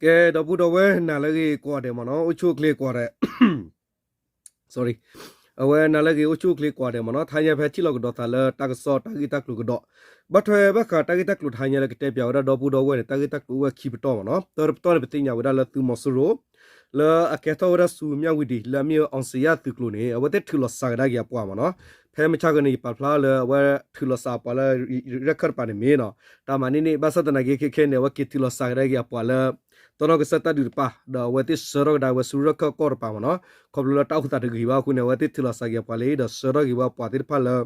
ကဲ ဒီပုၢ်ဒီဝဲၢ် နၤလၢအဂ့ၤကိးဂၤဒဲးမ့ၢ်နီၤ, အိၣ်ဆူၣ်အိၣ်ချ့ကိးဂၤဒဲး sorry, အဝဲနၤလၢအဂ့ၤ အိၣ်ဆူၣ်အိၣ်ချ့ကိးဂၤဒဲးမ့ၢ်နီၤ, တဟါညါဖဲထံၣ်လိာ်ကဒီးသးလၢတၢ်ကစီၣ်တၢ်ဂ့ၢ်တၢ်ကျိၤကဒီး, ဘၣ်ထွဲဘၣ်ဃးတၢ်ဂ့ၢ်တၢ်ကျိၤတဟါညါလၢကတဲပၠးဝဲဒၣ်ဒီပုၢ်ဒီဝဲၢ်န့ၣ် တၢ်ဂ့ၢ်တၢ်ကျိၤအိၣ်ဝဲခံပတီၢ်မ့ၢ်နီၤ, တၢ်ပတီၢ်န့ၣ် ပသ့ၣ်ညါဝဲဒၣ်လၢသုးမီၤစိရိၤ လၢအကဲထီၣ်ဝဲဒၣ်ဆူမၠၣ်ဝံၤဒံး လၢအမ့ၢ်ဝဲအီစံယၣ်သုးကျိၤန့ၣ် အဝဲသ့ၣ်ထုးလီၤစှၤကဒါက့ၤအပှၤမ့ၢ်နီၤ, ဖဲမုၢ်ဆါခီန့ၣ် ယပာ်ဖျါလၢအဝဲထုးလီၤစှၤအပှၤလၢ ရၢၢ်ခၢၣ်တပၤန့ၣ်မ့ၢ်နီၤ, တၢ်မၤန့ၢ်န့ၣ် ဘၣ်ဆၣ်သနာ်က့ခဲခဲန့ၣ် အဝဲက့ၤထုးလီၤစှၤကဒါက့ၤအပှၤလၢ တီနီၢ်ကစၢ်တၢ်ဒုးတပၤ ဒီးအဝဲသ့ၣ်ဆှၢထီၣ်ကဒါဝဲဆူရၢၢ်ခၢၣ်ကီၢ်တပၤမ့ၢ်နီၤ, ခီဖျိလၢတၢ်အိၣ်သးတဂ့ၤဘၣ်အဃိန့ၣ် အဝဲသ့ၣ်ထုးလီၤစှၤက့ၤအပှၤလံ ဒီးဆှၢထီၣ်က့ၤဝဲအပှၤသ့ၣ်တဖၣ်လၢ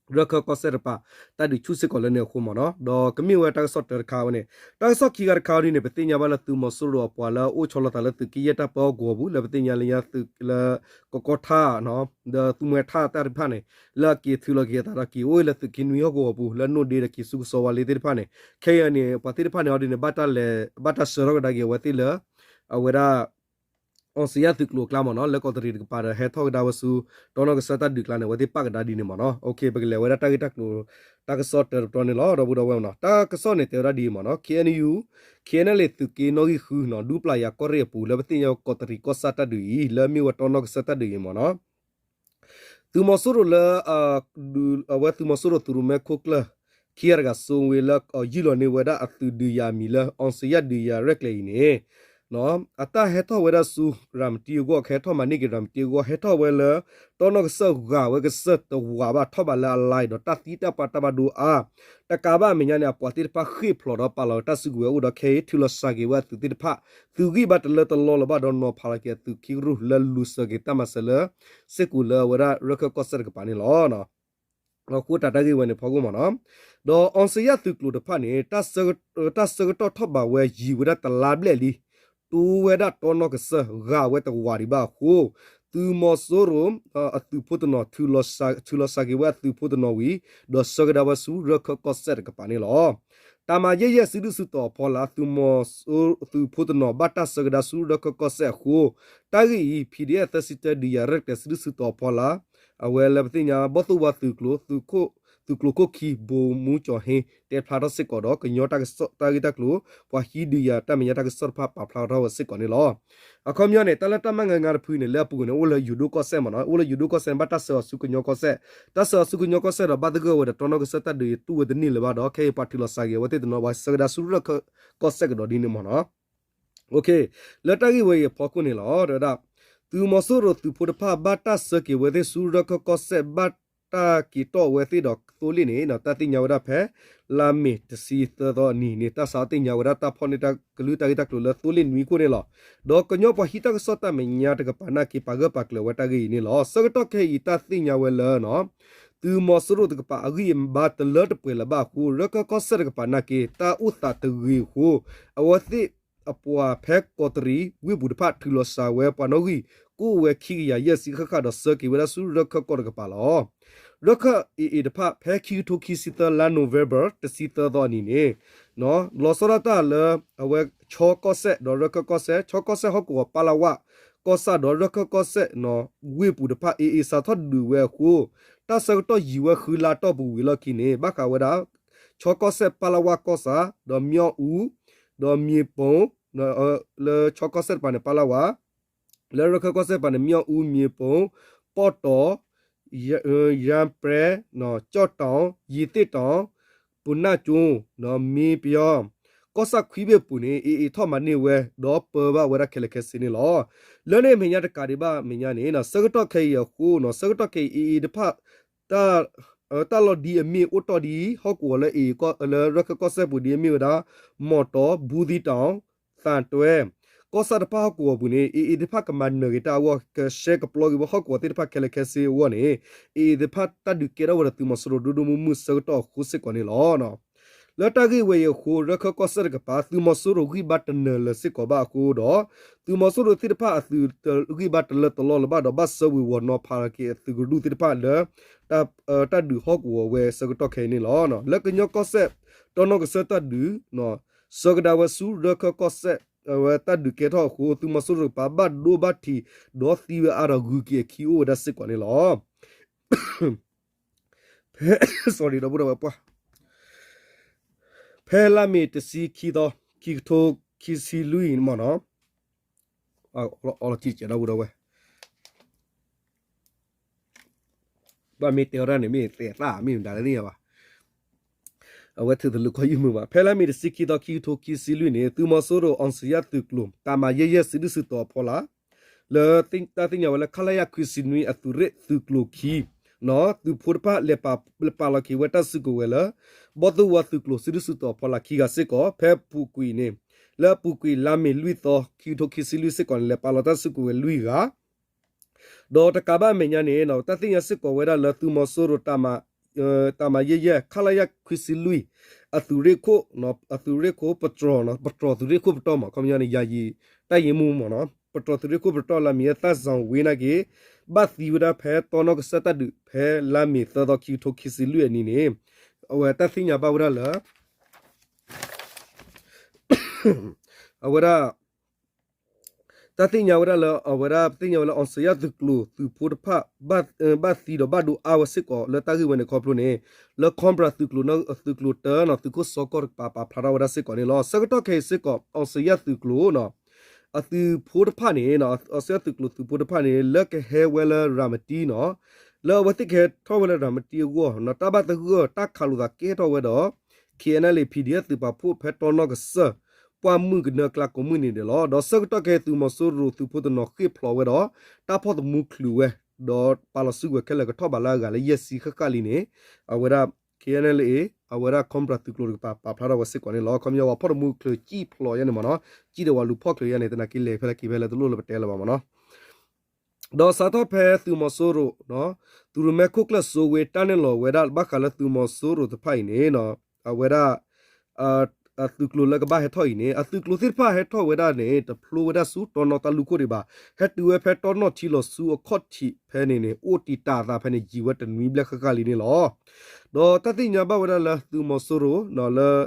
ရၢၢ်ခၢၣ်ကီၢ်စဲၣ်တပၤ တၢ်ဒုးဆူၣ်စ့ၢ်ကီးလၢန့ၣ်အဃိမ့ၢ်နီၤ, ဒီးကမ့ၢ်ဝဲတၢ်ကစီၣ်တၢတခါဝဲန့ၣ်, တၢ်ကစီၣ်ခံခါတခါဝဲန့ၣ် ပသ့ၣ်ညါဘၣ်လၢသုးမီၤစိရိၤအပှၤလၢအအိၣ်ဆီလီၤသးလၢသုးက့ယဲၢ်တၢ်ပၢဟီၣ်ကဝီၤပူၤ လၢပသ့ၣ်ညါလၢညါသုးလၢ ကကီထၣ် ဒီးသူမှဲထၣ်တၢ်တဖၣ်န့ၣ် လၢအက့ၤထုးလီၤက့ၤအသးဒီးက့ၤအိၣ်လၢသုးက့နွံဟီၣ်ကဝီၤပူၤ လၢနိၣ်ဒ့ဒီးက့ၤဆူကစီဝါလ့သ့ၣ်တဖၣ်န့ၣ်, ခဲအံၤန့ၣ် ပှၤသ့ၣ်တဖၣ်န့ၣ် အီၤဒ်န့ၣ် ဘၣ်တၢ်လဲၤ ဘၣ်တၢ်ဆှၢထီၣ်ကဒါက့ၤအဝဲသ့ၣ်လၢ အဝဲဒၣ် အီစံယၣ်သုးကျိၤအကျါမ့ၢ်နီၤ, လၢကီးတရံးတကပၤဒီးဟဲထီၣ်ကဒါဝဲဆူ တီနီၢ်ကစၢ်တၢ်ဒုးအကျါန့ၣ် အဝဲသ့ၣ်ပာ်ကဒါဒ်န့ၣ်မ့ၢ်နီၤ, ပကလဲၤဝဲဒၣ်တၢ်ဂ့ၢ်တၢ်ကျိၤ တၢ်ကစီၣ်တၢတပတီၢ်န့ၣ်လီၤ ဒီပုၢ်ဒီဝဲၢ်မ့ၢ်နီၤ, တၢ်ကစီၣ်န့ၣ်တဲဝဲဒၣ်ဒ်အံၤမ့ၢ်နီၤ, KNU KNLA သုးက့နီၣ်ဂံၢ်ဃုနီၤ ဒူပျၢ်ယၤကီၢ်ရ့ၣ်အပူၤ လၢပသ့ၣ်ညါဝဲကီးတရံးကီၢ်ဆၣ်တၢ်ဒုးအံၤ လၢအမ့ၢ်ဝဲတီနီၢ်ကစၢ်တၢ်ဒုးအံၤမ့ၢ်နီၤ သုးမီၤစိရိၤလၢ အဝဲသုးမီၤစိရိၤသုးရိၣ်မဲခိၣ်ကျၢၢ် ခံဂၤတဂၤစိဝ့လၢ ယုၢ်လီၤန့ၢ်ဝဲဒၣ်အသုးဒုးယၤအမံၤလၢ အီစံယၣ်ဒုးယၤရဲၣ်ကျဲၤအံၤန့ၣ် အတၢ်ဟဲထီၣ်ဝဲဒၣ်ဆူရၤမတံအဂီၢ် ကဟဲထီၣ်မၤန့ၢ်က့ၤရၤမတံအဂီၢ် ဟဲထီၣ်ဝဲလၢ တီနီၢ်ကစၢ်ဂၤဝဲကစၢၢ်တဝးဘၣ် ထီၣ်ဘးလၢအလါအံၤ ဒီးတၢ်သံတၢ်ပှၢ်တၢ်ဘၣ်ဒိအါ တကးဘၣ်အမဲာ်ညါန့ၣ် အပှၤသ့ၣ်တဖၣ်ဃ့ၢ်ဖျိးဒီးပာ်လီၤတၢ်စုကဝဲၤအိၣ်ဒီး ခဲအံၤထုးလီၤစှၤက့ၤဝဲအသုးသ့ၣ်တဖၣ် သုးဂံၢ်ဘါတလၢတလီလၢၤဘၣ်ဒီးနီၤဖးလီၤက့ၤအသုးခံကရူၢ် လၢလူၤစၢၤက့ၤတၢ်မၤစၢၤလၢ စ့ၢ်ကီးလၢအဝဲဒၣ်ရၢၢ်ခၢၣ်ကီၢ်စဲၣ်တကပၤန့ၣ်လီၤ. အဃိတၢ်တၢ်ဂ့ၢ်ဝဲန့ၣ်ဖီခိၣ်မ့ၢ်နီၤ, ဒီးအီစံယၣ်သုးကျိၤတဖၣ်န့ၣ် တၢ်ဆၢကတီၢ်ထီၣ်ဘးဝဲယံၤဝဲဒၣ်တလါဘျဲၣ်လံ တိဝဲဒၣ်တီနီၢ်ကစၢ်ဂၤဝဲတဝးဒံးဘၣ်အဃိ သုးမီၤစိရိၤ အသုးဖိတနီၤ ထုးလီၤစှၤက့ၤဝဲအသုးဖိတနီၤဝံၤ ဒီးဆှၢကဒါဝဲဆူရၢၢ်ခၢၣ်ကီၢ်စဲၣ်တကပၤန့ၣ်လီၤ. တၢ်မၤယဲၢ်ယဲၢ်စုဒုၣ်စုတီၤအဖီလာ် သုးမီၤစိရိၤသုးဖိတနီၤ ဘၣ်တၢ်ဆှၢကဒါဆူရၢၢ်ခၢၣ်ကီၢ်စဲၣ်အဃိ တၢ်ဂ့ၢ်အံၤ PDF အသၢဆံတၢဒုးယၤရဲၣ်ကျဲၤစုဒုၣ်စုတီၤအဖီလာ် အဝဲလၢပသ့ၣ်ညါ ဘီၣ်သိၣ်ဝါသုးကျိၤ သုးကျိၤခိၣ်ခံ ဘိမူကၠီၤဟ့ တဲဖျါထီၣ်စ့ၢ်ကီးဒီး ကညီတၢ်ကစီၣ်တၢ်ဂ့ၢ်တၢ်ကျိၤ ပှၤဟံးဒုးယၤတၢ်မဲာ်ညါတၢ်ကစီၣ်တဖၣ်ပာ်ဖျါထီၣ်ဝဲစ့ၢ်ကီးန့ၣ်လီၤ. အခီပညီန့ၣ် တၢ်လၢတၢ်မၤငါတဖုန့ၣ် လၢအပူၤကွံာ်န့ၣ် အိၣ်လၢယိၤဒိၣ်ကီၢ်စဲၣ်မ့ၢ်နီၤ, အိၣ်လၢယိၤဒိၣ်ကီၢ်စဲၣ်န့ၣ် ဘၣ်တၢ်ဆှၢအီၤဆူကညီကီၢ်စဲၣ်, တၢ်ဆှၢအီၤဆူကညီကီၢ်စဲၣ်ဒီး ဘၣ်သဂၢၢ်ဝဲဒီးတီနီၢ်ကစၢၢ်တၢ်ဒုးတူၢ်ဝဲတန့ၢ်လၢၤဘၣ်ဒီး ခဲအံၤပှၤထုးလီၤစှၤက့ၤအဝဲသ့ၣ်တနီၤ ပှၤဆှၢကဒါဆူရၢၢ်ခၢၣ်ကီၢ်စဲၣ်ကဒီးဒ်န့ၣ်မ့ၢ်နီၤ. လၢတၢ်ဂ့ၢ်ဝဲအံၤအဖီခိၣ်န့ၣ်လီၤ တဲဝဲဒၣ် သုးမီၤစိရိၤသုးဖိတဖၣ် ဘၣ်တၢ်ဆှၢက့ၤဝဲသ့ၣ်ဆူရၢၢ်ခၢၣ်ကီၢ်စဲၣ် ဘၣ်တၢ်က့ၤတီၢ်ဝဲသ့ၣ်ဒီးသိလ့ၣ်န့ၣ် တၢ်သ့ၣ်ညါဝဲဒၣ်ဖဲ လါမ့ၤတဆံသၢသီအနံၤန့ၣ် တၢ်ဆါသ့ၣ်ညါဝဲဒၣ်တၢ်ဖီၣ်န့ၢ်ကလုၢ်တၢ်ဂ့ၢ်တၢ်ကျိၤလၢသိလ့ၣ်နွံခိၣ်န့ၣ်လီၤ. ဒီးကညီပှၤဟံးတၢ်ကစီၣ်တၢ်မဲာ်ညါတကပၤနာ်က့ ပာ်ဂၢၢ်ပာ်ကျၢၤဝဲတၢ်ဂ့ၢ်အံၤန့ၣ်လီၤ. ဆၢကတီၢ်ခဲအံၤတၢ်သ့ၣ်ညါဝဲလၢ သုးမီၤစိရိၤတကပၤအဂံၢ်အဘါတလၢတပှဲၤလၢၤဘၣ်အဃိ ရၢၢ်ခၢၣ်ကီၢ်စဲၣ်တကပၤနာ်က့ တၢ်အိၣ်သးတဂ့ၤအဃိ အဝဲသ့ၣ်အပှၤဖဲကီးတရံးဝ့ၢ်ပူၤတဖၣ် ထုးလီၤစှၤဝဲပှၤနီၣ်ဂံၢ် ကအိၣ်ဝဲခံကယၤယဲၢ်ဆံဃၣ်ဃၣ်ဒီးဆှၢက့ၤဝဲဒၣ်ဆူရၢၢ်ခၢၣ်ကီၢ်တကပၤလီၤ. ရၢၢ်ခၢၣ် AA တဖၣ် ဖဲခံကထိခံဆံသၢလါ November တဆံသၢသီအနံၤန့ၣ် လီၤဆီဒၣ်တၢ်လၢ အဝဲခၠီကီၢ်စဲၣ် ဒီးရၢၢ်ခၢၣ်ကီၢ်စဲၣ် ခၠီကီၢ်စဲၣ်ဟီၣ်ကဝီၤ ပလဝ ကီၢ်ဆၣ်ဒီးရၢၢ်ခၢၣ်ကီၢ်စဲၣ် ဝ့ၢ်ပူၤတဖၣ် AA စးထီၣ်ဒုးဝဲအဃိ တၢ်ဆၢကတီၢ်ယံၤဝဲဃုလါအတီၢ်ပူၤဝံၤအလီၢ်ခံန့ၣ် ဘၣ်ဃးဝဲဒၣ် ခၠီကီၢ်စဲၣ် ပလဝ ကီၢ်ဆၣ် ဒီးမၠီၣ်အူ ဒီးမၠ့ၤပိၣ် လၢခၠီကီၢ်စဲၣ်တပၤန့ၣ် ပလဝ လၢရၢၢ်ခၢၣ်ကီၢ်စဲၣ်တပၤန့ၣ် မၠီၣ်အူ မၠ့ၤပိၣ် ပီၣ်တီၣ် ယၣ်ပြဲ ကၠီၣ်တီၣ် ယံၤသ့ၣ်တီၣ် ပူၤနၢ်ကၠိ မ့ၢ်ပယီၤ ကီၢ်ဆၣ်ခွံဘ့ၣ်ပူၤန့ၣ် AA ထီၣ်မၤန့ၢ်ဝဲ ဒီးပၢဘၣ်ဝဲဒၣ်ခဲလၢာ်ခဲဆ့န့ၣ်လီၤ. လၢန့ၣ်အမဲာ်ညါတကးဒံးဘၣ်အမဲာ်ညါန့ၣ် ဆၢကတီၢ်ခဲအံၤအဃိ ဆၢကတီၢ်ခဲအံၤ AA တဖၣ် တၢ်လီၢ်ဒ်အမ့ၢ်အိၣ်တီၢ်ဒ်ဟီၣ်ကဝီၤလၢ AA လၢရၢၢ်ခၢၣ်ကီၢ်စဲၣ်ပူၤဒ်အမ့ၢ်ဝဲဒၣ် မီၣ်တီၣ် ဘူးသံးတီၣ် သၣ်တွဲ ကီၢ်ဆၣ်တဖၣ်ဟီၣ်ကဝီၤပူၤန့ၣ် AA တဖၣ်ကမၤနၢၤက့ၤတၢ်အဂီၢ် ကရှဲကပျီက့ၤဝဲဟီၣ်ကဝီၤသ့ၣ်တဖၣ်ခဲလၢာ်ခဲဆ့အဂီၢ်န့ၣ် AA တဖၣ်တၢ်ဒုးကဲထီၣ်ဝဲဒီးသုးမီၤစိရိၤဒိၣ်ဒိၣ်မုၢ်မုၢ်ဆၢကတီၢ်အဃိစ့ၢ်ကီးန့ၣ်လီၤ. လၢတၢ်ဂ့ၢ်ဝဲအံၤအဃိ ရၢၢ်ခၢၣ်ကီၢ်စဲၣ်တကပၤ သုးမီၤစိရိၤဂံၢ်ဘါတနၢၤလၢၤစ့ၢ်ကီးဘၣ်အဃိဒီး သုးမီၤစိရိၤသ့ၣ်တဖၣ်အသုးဂံၢ်ဘါတလၢတလီလၢၤဘၣ်ဒီး ဘၣ်ဆှၢဝံၤဝီၤနီၤဖးက့ၤအသုးကရူၢ်သ့ၣ်တဖၣ်လၢ တၢ်ဒုးဟီၣ်ကဝီၤဝဲဆၢကတီၢ်ခဲအံၤန့ၣ်လီၤ. လၢကညီကီၢ်စဲၣ် တီနီၢ်ကစၢၢ်တၢ်ဒုး ဆှၢကဒါဝဲဆူရၢၢ်ခၢၣ်ကီၢ်စဲၣ် အဝဲတၢ်ဒုးကဲထီၣ်အဃိ သုးမီၤစိရိၤတကပၤ ဘၣ်ဒိဘၣ်ထံး ဒီးသံဝဲအါဒီးဂုၤက့ၤအခံအိၣ်ဝဲဒၣ်စ့ၢ်ကီးန့ၣ်လီၤ. ဖဲ sorry ဒီပုၢ်ဒီဝဲၢ်ပှၢ် ဖဲလါမ့ၤတဆံခံသီ ခံကထိ ခံဆံလွံၢ်မ့ၢ်နီၤ, အီလီၤတံၢ်ကဲဒီပုၢ်ဒီဝဲၢ် ဘၣ်မ့ၢ်တဲဝဲဒၣ်န့ၣ် မ့ၢ်သဲးသၣ်မ့ၢ်မတၤလဲၣ်သ့ၣ်ညါဘၣ်. အဝဲထုးသလုးခီၣ်ယုၢ်မုာ်ဘၣ်. ဖဲလါမ့ၤတဆံခံသီ ခံကထိခံဆံလွံၢ်န့ၣ် သုးမီၤစိရိၤ အောင်ဇေယျ သုးကျိၤ တၢ်မၤယဲၢ်ယဲၢ် စုဒုၣ်စုတီၤအဖီလာ် လၢတၢ်သ့ၣ်ညါဝဲလၢ ခလရ ခွံဆံနွံ အသုးရ့ၣ်သုးကျိၤခံ သုးဖိတဖၣ် လဲၤပာ်လီၤက့ၤဝဲတၢ်စုကဝဲၤလၢ ဘီၣ်သိၣ်ဝါသုးကျိၤ စုဒုၣ်စုတီၤအဖီလာ်ခံဂၤစ့ၢ်ကီး ဖဲပူၤကွံာ်န့ၣ် လၢအပူၤကွံာ်လါမ့ၤလွံၢ်သီ ခံကထိခံဆံလွံၢ်စ့ၢ်ကီးန့ၣ် လဲၤပာ်လီၤတၢ်စုကဝဲၤလွံၢ်ဂၤ ဒီးတကးဘၣ်အမဲာ်ညါန့ၣ် တၢ်သ့ၣ်ညါစ့ၢ်ကီးဝဲဒၣ်လၢသုးမီၤစိရိၤ တၢ်မၤယဲၢ်ယဲၢ် ခလရ ခွံဆံလွံၢ် အသုးရ့ၣ်ခိၣ် အသုးရ့ၣ်ခိၣ်ပတြီၤ ပတြီၤသုးရ့ၣ်ခိၣ်ပတီၢ်မး ခီပညီန့ၣ် ယာယီ တပ်ရင်းမှူးမ့ၢ်နီၤ ပတြီၤသုးရ့ၣ်ခိၣ်ပတီၢ် လၢအမံၤလၢ သၣ်စၣ်ဝ့နာ်က့ ဘၣ်သံဝဲဒၣ်ဖဲတီနီၣ်ကစၢ်တၢ်ဒုး ဖဲလါမ့ၤသၢသီ ခံကထိခံဆံလွံၢ်အနံၤန့ၣ် အဝဲတၢ်သ့ၣ်ညါဘၣ်ဝဲဒၣ်လၢ အဝဲဒၣ် တၢ်သ့ၣ်ညါဝဲဒၣ်လၢ အဝဲဒၣ်ပသ့ၣ်ညါဝဲလၢ အောင်ဇေယျ သုးကျိၤသုးဖိတဖၣ် ဘၣ်သံဒီးဘၣ်ဒိအါဝဲစ့ၢ်ကီး လၢတၢ်ဂ့ၢ်ဝဲန့ၣ်ခီဖျိန့ၣ် လၢ Cobra သုးကျိၤ သုးကျိၤတၢနီၤ သုးခိၣ်စီကီၢ်တကပၤ ပာ်ဖျါထီၣ်ဝဲဒၣ်စ့ၢ်ကီးန့ၣ်လီၤ. ဆၢကတီၢ်ခဲအံၤစ့ၢ်ကီး အောင်ဇေယျ သုးကျိၤနီၤ အသုးဖိတဖၣ်န့ၣ် အောင်ဇေယျ သုးကျိၤသုးဖိတဖၣ်န့ၣ် လၢကဟဲဝဲလၢရၤမတံနီၤ လၢအဝဲသ့ၣ်ကဟဲထီၣ်ဝဲလၢရၤမတံအဂီၢ် တၢ်ဘၣ်သဂၢၢ်တၢ်ခးလိာ်သးကဲထီၣ်ဝဲဒီး K N L A P D F သုးပာ်ဖှိၣ်ဖဲတီနီၣ်ကစၢၢ် ပှၢ်မုၢ်ကနၢအကျါကိးမုၢ်နံၤဒဲးလီၤ. ဒီးဆၢကတီၢ်ခဲအံၤ သုးမီၤစိရိၤသုးဖိတနီၤဃ့ၢ်ဖျိးဝဲဒီး တၢ်ဖီၣ်သမူချုးဝဲ ဒီးပာ်လီၤစုကဝဲၤခဲလၢာ်ကထီၣ်ဘးလၢအဂၤလၢယဲၢ်ဆံဃၣ်ဃၣ်လံန့ၣ် အဝဲဒၣ် K N L A အဝဲဒၣ် Cobra သုးကျိၤတကပၤ ပာ်ဖျါထီၣ်ဝဲစ့ၢ်ကီးန့ၣ်လီၤ. ခီပညီပှၤဖီၣ်သမူချုးစံၣ်ဖျိးယဲန့ၣ်မ့ၢ်နီၤ စံၣ်ဒီးပှၤလူၤဖီၣ်ချုးယဲန့ၣ် သနာ်က့လဲၤဖဲလဲၣ်က့ၤဖဲလဲၣ်တလိၣ်လၢပတဲလၢၤဘၣ်မ့ၢ်နီၤ ဒီးစးထီၣ်ဖဲသုးမီၤစိရိၤ သုးရိၣ်မဲခိၣ်ကျၢၢ်စိဝ့တၢ်နဲၣ်လီၤဝဲဒၣ်ဘၣ်ဃးလၢသုးမီၤစိရိၤတဖၣ်အံၤန့ၣ် အဝဲဒၣ် သုးကျိၤလၢကဘၣ်ဟဲထီၣ်အံၤန့ၣ် အသုးကျိၤသ့ၣ်တဖၣ်ဟဲထီၣ်ဝဲဒၣ်န့ၣ် တဖျိဝဲဒၣ်ဆူတီနီၣ်တၢ်လူၢ်ခိၣ်ဒံးဘၣ် ဟဲတုၤဝဲဖဲတီနီၣ်ထံလီၤဆူအခီၣ်ထံးဖဲန့ၣ်န့ၣ် အိၣ်တံာ်တာ်အသးဖဲန့ၣ် ယံာ်ဝဲတနွံဘျဲၣ်ဃၣ်ဃၣ်လံန့ၣ်လီၤ. ဒီးတၢ်သ့ၣ်ညါဘၣ်ဝဲဒၣ်လၢသုးမီၤစိရိၤလၢ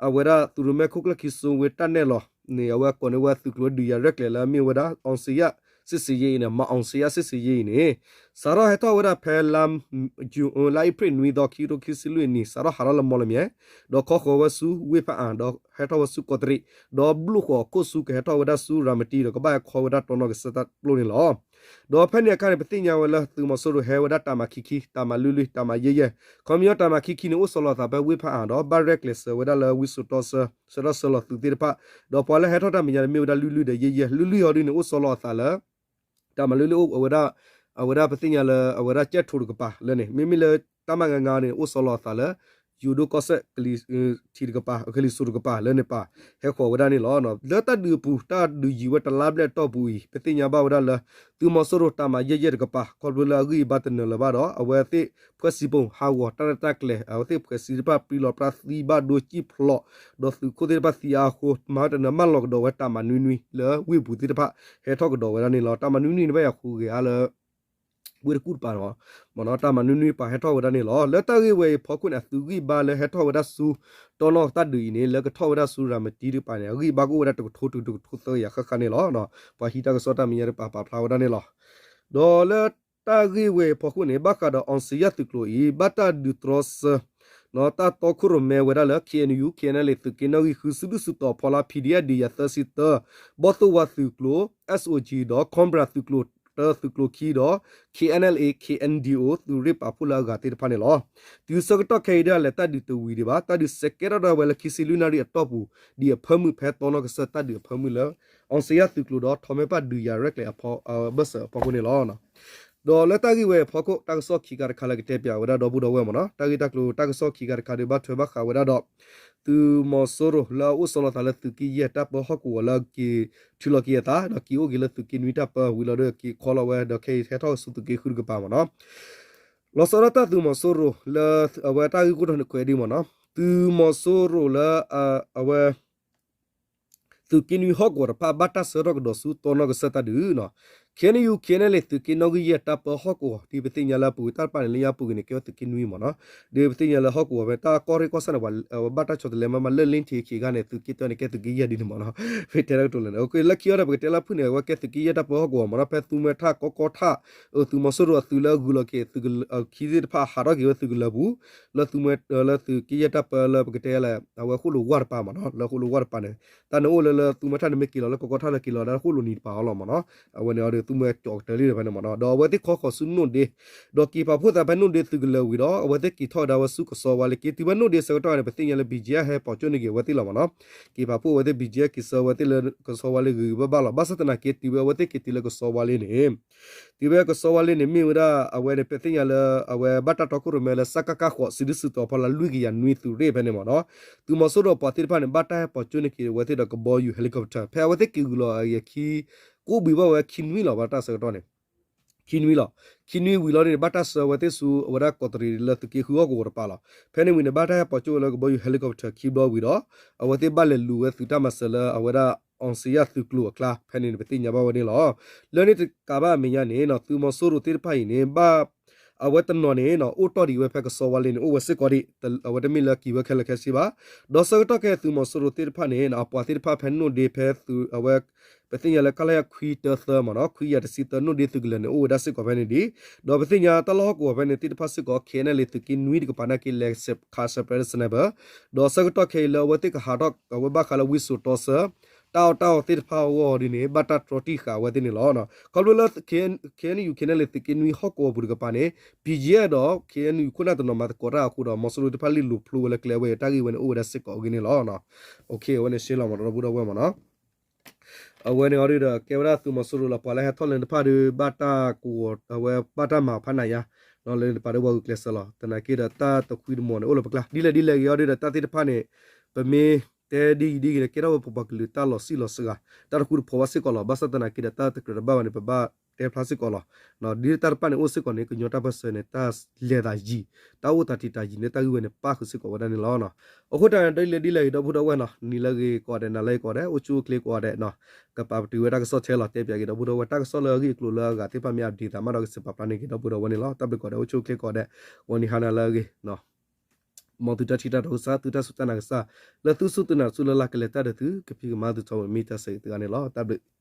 အဝဲဒၣ်သုးရိၣ်မဲခိၣ်ကျၢၢ်ခံစိဝ့တၢ်နဲၣ်လီၤန့ၣ် အဝဲကိးန့ၢ်ဝဲသုးကျိၤဒုးယၤရဲၣ်ကျဲၤလၢအမ့ၢ်ဝဲဒၣ် အောင်ဇေယျ စစ်ဆင်ရေး အံၤန့ၣ် မၤအောင်ဇေယျ စစ်ဆင်ရေး အံၤန့ၣ် စးထီၣ်ဟဲထီၣ်ဝဲဒၣ်ဖဲ လါအ့ဖြ့ၣ်နွံသီ ခံကထိခံဆံလွံၢ်နံၣ် စးထီၣ်ဟးထီၣ်လၢမီလမၠဲၣ် ဒီးခီဃီၤဝဲဆူဝ့ၢ်ဖးအၣ် ဒီးဟဲထီၣ်ဝဲဆူကီးတရံး ဒီးဘျိၣ်ဃီၤအခိၣ်ဆူကဟဲထီၣ်ဝဲဒၣ်ဆူရၤမတံ ဒီးကဘၣ်ဟဲခီဝဲဒၣ်တီနီၣ်ကစၢၢ်တၢ်ပျိန့ၣ်လီၤ. ဒီးဖဲန့ၣ်အခါန့ၣ် ပသ့ၣ်ညါဝဲလၢသုးမီၤစိရိၤဟဲဝဲဒၣ်တၢ်မၤခံခံ တၢ်မၤလွံၢ်လွံၢ် တၢ်မၤယဲၢ်ယဲၢ် ခီပညီတၢ်မၤခံခံန့ၣ် အိၣ်ဆီလီၤအသးဖဲဝ့ၢ်ဖးအၣ်ဒီး ဘၣ်ရဲၣ်ကျဲၤစၢၤဝဲဒၣ်လၢဝံစိာ်တီဆၢ ဆၢထီၣ်ဆၢလီၤသုးသ့ၣ်တဖၣ် ဒီးပှၤလၢဟဲထီၣ်တၢ်မဲာ်ညါန့ၣ် မ့ၢ်ဝဲဒၣ်လွံၢ်လွံၢ်ဒီးယဲၢ်ယဲၢ် လွံၢ်လွံၢ်အီၤဒ်န့ၣ် အိၣ်ဆီလီၤအသးလၢ တၢ်မၤလွံၢ်လွံၢ်အိၣ်ဝဲဒၣ် အဝဲဒၣ်ပသ့ၣ်ညါလၢ အဝဲဒၣ်ကၠဲၣ်ထိးတကပၤလၢန့ၣ် မ့မ့ၢ်လၢတၢ်မၤငါငါန့ၣ် အိၣ်ဆီလီၤအသးလၢ ယိၤဒိၣ်ကီၢ်စဲၣ် ကလံၤထံးတကပၤ ကလံၤစိးတကပၤလၢန့ၣ်ပာ် ဟဲဃီၤဝဲဒၣ်န့ၣ်လီၤ. လၢတၢ်ဒုးအပူၤ တၢ်ဒုးယံာ်ဝဲတလါဘျဲၣ်အတီၢ်ပူၤအံၤ ပသ့ၣ်ညါဘၣ်ဝဲဒၣ်လၢ သုးမီၤစိရိၤတၢ်မၤယဲၢ်ယဲၢ်တကပၤ ခီဖျိလၢအဂံၢ်အဘါတနၢၤလၢၤဘၣ်ဒီး အဝဲသ့ၣ်ဖှဲးစံးပိၢ်ဟးဂီၤတၢ်ရဲၣ်တၢ်ကျဲၤ အဝဲသ့ၣ်ဖှဲးစံးတဖၣ် ပြံလီၤပြါသံဘၣ်ဒိစံၣ်ဖျိး ဒီးသုးခိၣ်သ့ၣ်တဖၣ်သံအါအဃိ မၤဝဲတနၢၤ မၢလီၤကဒီးဝဲတၢ်မၤနွံနွံလၢဝ့ၢ်ပူၤသ့ၣ်တဖၣ် ဟဲထီၣ်ကဒီးဝဲဒၣ်န့ၣ်လီၤ. တၢ်မၤနွံနွံန့ၣ်ဘၣ်ယၤဃုဂ့ၤအါလၢ ဝ့ၢ်တကူၣ်တပၤ မ့ၢ်နီၤ တၢ်မၤနွံနွံပာ်ဟဲထီၣ်ဝဲဒၣ်န့ၣ်လီၤ. လၢတၢ်ဂ့ၢ်ဝဲအံၤအဖီခိၣ်န့ၣ် အသုးဂံၢ်ဘါလၢဟဲထီၣ်ဝဲဒၣ်ဆူ တီနီၣ်တၢ်ဒုးအံၤန့ၣ် လၢကထီၣ်ဝဲဒၣ်ဆူရၤမတံတကပၤန့ၣ် အဂံၢ်ဘါကအိၣ်ဝဲဒၣ်တကထိတုၤတကထိသၢကယၤဃၣ်ဃၣ်န့ၣ်လီၤ. ပှၤဟံးတၢ်ကစီၣ်တၢ်မဲာ်ညါတကပၤပာ်ဖျါဝဲဒၣ်န့ၣ်လီၤ. ဒီးလၢတၢ်ဂ့ၢ်ဝဲအံၤအဖီခိၣ်န့ၣ် ဘၣ်ဃးဒီး အောင်ဇေယျ သုးကျိၤအံၤ ဘၣ်တၢ်ဒုးတြီဆၢ တၢ်တီခိၣ်ရိၣ်မဲဝဲဒၣ်လၢ K N U K N L A သုးက့နီၣ်ဂံၢ်ဃု စုဒုၣ်စုတီၤအဖီလာ် P D F ဒုးယၤသၢဆံသၢ ဘီၣ်သိၣ်ဝါသုးကျိၤ S O G ဒီး Cobra သုးကျိၤတၢ သုးကျိၤခံဒီး K N L A K N D O သုးရ့ၣ်ပာ်ဖှိၣ်လၢအဂၤသ့ၣ်တဖၣ်န့ၣ်လီၤ. တုၤဆၢကတီၢ်ခဲအံၤဒၣ်လဲာ် တၢ်ဒုးတဝံၤဒံးဘၣ် တၢ်ဒုးစဲးကဲထီၣ်ဒၣ်ဝဲလၢခံဆံလွံၢ်နၣ်ရံၣ်အတီၢ်ပူၤ ဒ်အဖၢမုၢ်ဖဲတီနီၣ်ကစၢၢ်တၢ်ဒုးအဖၢမုၢ်လၢ အောင်ဇေယျ သုးကျိၤဒီး ထီးမဲပၢ်ဒုးယၤရဲၣ်ကျဲၤအဖီ အဘၢၣ်စၢၤအဖီခိၣ်န့ၣ်လီၤ. ဒီးလၢတၢ်ဂ့ၢ်ဝဲအံၤအဖီခိၣ် တၢ်ကစီၣ်ခံခါတခါလၢကတဲပၠးဝဲဒၣ်ဒီပုၢ်ဒီဝဲၢ်မ့ၢ်နီၤ တၢ်ဂ့ၢ်တၢ်ကျိၤတၢ်ကစီၣ်ခံခါတခါဒီး ဘၣ်ထွဲဘၣ်ဃးဝဲဒၣ်ဒီး သုးမီၤစိရိၤလၢအအိၣ်ဆီလီၤသးလၢသုးက့ယဲၢ်တၢ်ပၢဟီၣ်ကဝီၤလၢက့ၤထုးလီၤက့ၤအသး ဒီးက့ၤအိၣ်က့ၤလၢသုးက့နွံတၢ်ပၢဝံၤလီၤဒီးက့ၤခီလီၤဝဲ ဒီးခဲအံၤဟဲထီၣ်ဆူသုးက့ဃုတကပၤမ့ၢ်နီၤ လီၤဆီဒၣ်တၢ်သုးမီၤစိရိၤလၢ အဝဲတၢ်ဂ့ၢ်ကိၢ်ထီၣ်န့ၣ်ကွဲးဒ်မ့ၢ်နီၤ သုးမီၤစိရိၤလၢ အဝဲ သုးက့နွံဟီၣ်ကဝီၤတဖၣ် ဘၣ်တၢ်ဆှၢထီၣ်ကဒီးဆူတီနီၣ်ကစၢၢ်တၢ်ဒုးနီၤ KNU KNLA သုးက့နီၣ်ဂံၢ်ယဲၢ်တၢ်ပၢဟီၣ်ကဝီၤ ဒ်ပသ့ၣ်ညါလၢအပူၤတၢ်တဖၣ်န့ၣ် လၢညါပူၤဂ့ၤန့ၣ် ကဲဝဲသုးက့နွံမ့ၢ်နီၤ, ဒ်ပသ့ၣ်ညါလၢဟီၣ်ကဝီၤဖဲတၢ်ကီၢ်ရ့ၣ်ကီၢ်ဆၣ်န့ၣ် ပှၤဘၣ်တၢ်ဆီတလဲမးမးလၢ လ့ထံး ခံဂၤန့ၣ် သုးက့တၢန့ၣ် ကဲသုးက့ယဲၢ်ဒ်န့ၣ်မ့ၢ်နီၤ, ဖဲတဲတၢ်ကတိၤလၢာ်န့ၣ် လၢခံအီၤဒီး ပကတဲလၢဖုၣ်န့ၣ် အဝဲကဲသုးက့ယဲၢ်တၢ်ပၢဟီၣ်ကဝီၤမ့ၢ်နီၤ, ဖဲသူမွဲထၣ်ကီကီထၣ် သုးမီၤစိရိၤအသုးလၢအဂုၤလီၤက့ၤ သုးခံသ့ၣ်တဖၣ်ဟးထီၣ်က့ၤဝဲသုးကလၢၤပူၤ လၢသူမွဲ လၢသုးက့ယဲၢ်တၢ်ပၢလၢပကတဲလၢ အဝဲဃိၣ်လိာ်ဝၢ်တပၤမ့ၢ်နီၤ, လၢဃိၣ်လိာ်ဝၢ်တပၤန့ၣ် တၢ်န့ၣ်အိၣ်လၢလၢသူမွဲထၣ်န့ၣ်မ့ၢ်က့ၤလီၤလၢကီကီထၣ်လၢက့ၤလီၤဒၣ်ဃိၣ်လိာ်နံၤတပၤအီၤလီၤမ့ၢ်နီၤ, အဝဲန့ၣ်အီၤဒီးသူမွဲကၠီကတၢၢ်လံဒီးဖဲန့ၣ်မ့ၢ်နီၤ, ဒီးအဝဲသ့ၣ်ခီဃီၤဆူနိၣ်ဒ့ ဒီးက့ၤပာ်ဖှိၣ်သးဖဲနိၣ်ဒ့သုးကလၢၤဝံၤဒီး အဝဲသ့ၣ်က့ၤထီၣ်ကဒါဝဲဆူကစီဝါလ့ က့ၤတုၤဖဲနိၣ်ဒ့ဆၢကတီၢ်န့ၣ် ပသ့ၣ်ညါလၢ BGF ဟဲပိာ်ကၠိန့ၢ်က့ၤအဝဲသ့ၣ်လီၤမ့ၢ်နီၤ, က့ၤပာ်ဖှိၣ်အဝဲသ့ၣ် BGF က့ၤဆှၢအဝဲသ့ၣ်လၢကစီဝါလ့ဂ့ၤဂ့ၤဘၣ်ဘၣ်လီၤ, ဘၣ်ဆၣ်သနာ်က့တုၤဝဲအဝဲသ့ၣ်က့ၤတုၤလၢကစီဝါလ့န့ၣ် တုၤဝဲကစီဝါလ့န့ၣ် မ့ၢ်ဝဲဒၣ်အဝဲန့ၣ် ပသ့ၣ်ညါလၢ အဝဲဘၣ်တၢ်တီခိၣ်ရိၣ်မဲလၢ စကခ ဃိး စုဒုၣ်စုတီၤဖီလာ် လွံၢ်ကယၤနွံသုးရ့ၣ်ဖဲန့ၣ်မ့ၢ်နီၤ, သုးမီၤစိရိၤပှၤသ့ၣ်တဖၣ်န့ၣ် ဘၣ်တၢ်ဟဲပိာ်ကၠိန့ၢ်က့ၤအဝဲသ့ၣ်ဒီးကဘီယူၤ helicopter ဖဲအဝဲသ့ၣ်က့ၤဂုၤလီၤအဂ့ၤခံ ကိးဘှံးဘၣ်ဝဲခံနွံလီၤ ဘၣ်တၢ်ဆၢကတီၢ်န့ၣ် ခံနွံလီၤ. ခံနွံဝံၤလီၤန့ၣ် ဘၣ်တၢ်ဆှၢအဝဲသ့ၣ်ဆူအဝဲဒၣ်ကီးတရံးလၢသုးက့ဃုဟီၣ်ကဝီၤတပၤလီၤ. ဖဲန့ၣ်ဝံၤန့ၣ် ဘၣ်တၢ်ဟဲပိာ်ကၠိဝဲလၢကဘီယူၤ helicopter ခံဘျီဝံၤဒီး အဝဲသ့ၣ်ဘၣ်လဲၤလူၤဝဲသုးတၢ်မၤစၢၤလၢအဝဲဒၣ် အောင်ဇေယျ သုးကျိၤအကျါ ဖဲန့ၣ်န့ၣ် ပသ့ၣ်ညါဘၣ်ဝဲန့ၣ်လီၤ. လၢန့ၣ်တကးဘၣ်အမဲာ်ညါန့ၣ် သုးမီၤစိရိၤသ့ၣ်တဖၣ်အံၤန့ၣ် ဘၣ် အဝဲတနီၤန့ၣ် အိၣ်တီၢ်ဒံးဝဲဖဲကစီဝါလ့န့ၣ် အိၣ်ဝဲစ့ၢ်ကီးဒံး အဝဲတမ့ၢ်လၢက့ၤဝဲခဲလၢာ်ခဲဆ့ဘၣ်. ဒီးဆၢကတီၢ်ခဲအံၤ သုးမီၤစိရိၤသ့ၣ်တဖၣ်န့ၣ် အပှၤသ့ၣ်တဖၣ်ဖဲနိၣ်ဒ့ဖဲသုးအဝဲ ပသ့ၣ်ညါလၢ ခလရ ခွံတၢသၢမ့ၢ်နီၤ ခွံကယၤတဆံသၢ နိၣ်ဒ့သုးကလၢၤန့ၣ် အိၣ်ဝဲဒၣ်စ့ၢ်ကီးဖဲန့ၣ်ဒံး, ဒီးပသ့ၣ်ညါတၢ်လီၢ်ဟီၣ်ကဝီၤဖဲန့ၣ်သ့ၣ်တဖၣ်စ့ၢ်ကီး KNLA သုးက့နွံတကပၤနာ်က့ လဲၤခးစၢၤပျဲ sniper, ဒီးဆၢကတီၢ်ခဲအံၤလၢအဝဲသ့ၣ်ကဟးထီၣ်အဝဲဘၣ်ဃးလၢဝံစိာ်တီဆၢ တၢ်အီၣ်တၢ်အီသ့ၣ်တဖၣ်အဂီၢ်ဒ်န့ၣ် ဘၣ်တၢ်တြီတံၢ်ဃာ်အဝဲသ့ၣ်န့ၣ်လီၤ. ခီဖျိလၢ KNU KNLA သုးက့နွံဟီၣ်ကဝီၤပူၤတကပၤန့ၣ် BGF ဒီး KNU ခိၣ်နၢ်တနီၤမၤသကိးတၢ်အဃိဒီး မီၤစိရိၤသ့ၣ်တဖၣ်လံၣ်လိာ်ဖျိဝဲလၢကျဲဝဲအံၤ တၢ်ဂ့ၢ်ဝဲန့ၣ် အိၣ်ဝဲဒၣ်စ့ၢ်ကီးအဂ့ၢ်န့ၣ်လီၤ. အဝဲန့ၣ်ရှဲလီၤမ့ၢ်နီၤ ဒီပုၢ်ဒီဝဲၢ်မ့ၢ်နီၤ အဝဲန့ၣ်အီၤဒုးဒီး ကဲဝဲဒၣ်သုးမီၤစိရိၤလီၤ ပှၤလၢဟဲထီၣ်လၢတဖၣ်ဒီး ဘၣ်တၢ်ကဝီၤ အဝဲဘၣ်တၢ်မၤဖးနးယါ လၢန့ၣ်တပၤဒီးပှၤဂုာ်ကျဲးစၢးလီၤ. သနာ်က့ဒီးတၢ်တခွံတမီၤန့ၣ် အိၣ်လၢပကျါ ဒ်လဲၣ်ဒ်လဲၣ်ဂ့ၤအီၤဒုးဒီး တၢ်သ့ၣ်တဖၣ်န့ၣ် ပမ့ၢ်တဲဒ်အံၤဒ်အံၤန့ၣ် ကဲထီၣ်ဝဲပပှၤကလုာ်တၢ်လီၤစံၣ်လီၤစှၤ တၢ်တဃူတဖိးဘၣ်စ့ၢ်ကီးလီၤ. ဘၣ်ဆၣ်သနာ်က့ဒီး တၢ်တကြၢးတဘၣ်ဘၣ်န့ၣ် ပဘၣ်တဲဖျါစ့ၢ်ကီးလီၤ. ဒ်တၢ်တဖၣ်န့ၣ်အိၣ်စ့ၢ်ကီးန့ၣ် ကညီတၢ်ပၢၢ်ဆၢန့ၣ် တၢ်လဲၤသးယံၤ တၢ်အိၣ်သးတံာ်တာ်ယံၤန့ၣ် တၢ်ဂ့ၢ်ဝဲန့ၣ် ပၣ်ဃုာ်စ့ၢ်ကီးဝဲဒၣ်န့ၣ်လီၤ. အဃိတၢ်ဒ်လဲၣ်ဒ်လဲၣ်ဂ့ၤ ဒီပုၢ်ဒီဝဲၢ်နီၤ နံၤလၢအဂ့ၤကိးဂၤဒဲး နၤလၢအဂ့ၤကိးဂၤဒဲးနီၤ ကပာ်ပတုာ်ဝဲတၢ်ကစီၣ်ထဲလီၤ တဲပၠးက့ၤဒီပုၢ်ဒီဝဲၢ် တၢ်ကစီၣ်လၢအဂ့ၢ်အကျိၤလၢအဂၤသ့ၣ်တဖၣ်မ့ၢ် update သးမးဒီး ကစံးပာ်ဖျါန့ၢ်က့ၤဒီပုၢ်ဒီဝဲၢ်န့ၣ်လီၤ. တၢ်ဘျုးကိးဂၤဒဲး အိၣ်ဆူၣ်အိၣ်ချ့ကိးဂၤဒဲး ဂီၤနံၤဟါနၤလၢအဂ့ၤ မ်သုတၢ်ထံၣ်တၢ်တီကစၢ် သုတၢ်စူၢ်တၢ်နာ်ကစၢ် လၢသုစူၢ်သုနာ်ဆူလၢလၢ်ကလဲၤတၢ်ဒီးသု ကဖံးကမၤသုထီဘိမ့ၢ်တၢ်ဆၢဂ့ၤသုဂၤန့ၣ်လီၤ. တၢ်ဘျုး